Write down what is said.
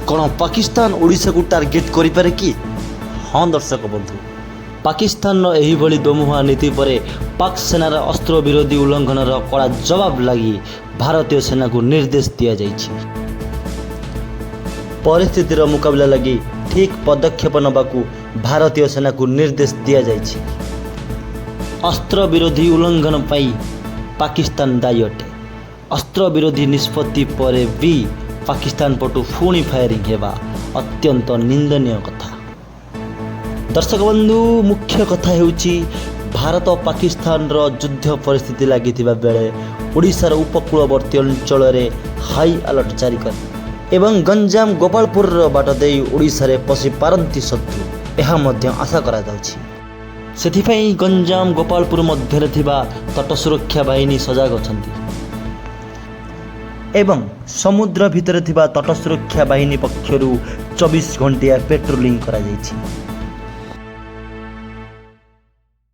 କ'ଣ ପାକିସ୍ତାନ ଓଡ଼ିଶାକୁ ଟାର୍ଗେଟ୍ କରିପାରେ କି? ହଁ ଦର୍ଶକ ବନ୍ଧୁ, ପାକିସ୍ତାନର ଏହିଭଳି ଦୋମୁହାଁ ନୀତି ପରେ ପାକ୍ ସେନାର ଅସ୍ତ୍ରବିରତି ଉଲ୍ଲଂଘନର କଡ଼ା ଜବାବ ଲାଗି ଭାରତୀୟ ସେନାକୁ ନିର୍ଦ୍ଦେଶ ଦିଆଯାଇଛି। ପରିସ୍ଥିତିର ମୁକାବିଲା ଲାଗି ଠିକ୍ ପଦକ୍ଷେପ ନେବାକୁ ଭାରତୀୟ ସେନାକୁ ନିର୍ଦ୍ଦେଶ ଦିଆଯାଇଛି। ଅସ୍ତ୍ରବିରତି ଉଲ୍ଲଂଘନ ପାଇଁ ପାକିସ୍ତାନ ଦାୟୀ ଅଟେ। ଅସ୍ତ୍ରବିରତି ନିଷ୍ପତ୍ତି ପରେ ବି ପାକିସ୍ତାନ ପଟୁ ପୁଣି ଫାୟାରିଂ ହେବା ଅତ୍ୟନ୍ତ ନିନ୍ଦନୀୟ କଥା। ଦର୍ଶକ ବନ୍ଧୁ, ମୁଖ୍ୟ କଥା ହେଉଛି, ଭାରତ ପାକିସ୍ତାନର ଯୁଦ୍ଧ ପରିସ୍ଥିତି ଲାଗିଥିବା ବେଳେ ଓଡ଼ିଶାର ଉପକୂଳବର୍ତ୍ତୀ ଅଞ୍ଚଳରେ ହାଇ ଆଲର୍ଟ ଜାରି କରେ ଏବଂ ଗଞ୍ଜାମ ଗୋପାଳପୁରର ବାଟ ଦେଇ ଓଡ଼ିଶାରେ ପଶି ପାରନ୍ତି ଶତ୍ରୁ, ଏହା ମଧ୍ୟ ଆଶା କରାଯାଉଛି। ସେଥିପାଇଁ ଗଞ୍ଜାମ ଗୋପାଳପୁର ମଧ୍ୟରେ ଥିବା ତଟ ସୁରକ୍ଷା ବାହିନୀ ସଜାଗ ଅଛନ୍ତି ଏବଂ ସମୁଦ୍ର ଭିତରେ ଥିବା ତଟ ସୁରକ୍ଷା ବାହିନୀ ପକ୍ଷରୁ 24 ଘଣ୍ଟିଆ ପେଟ୍ରୋଲିଂ କରାଯାଇଛି।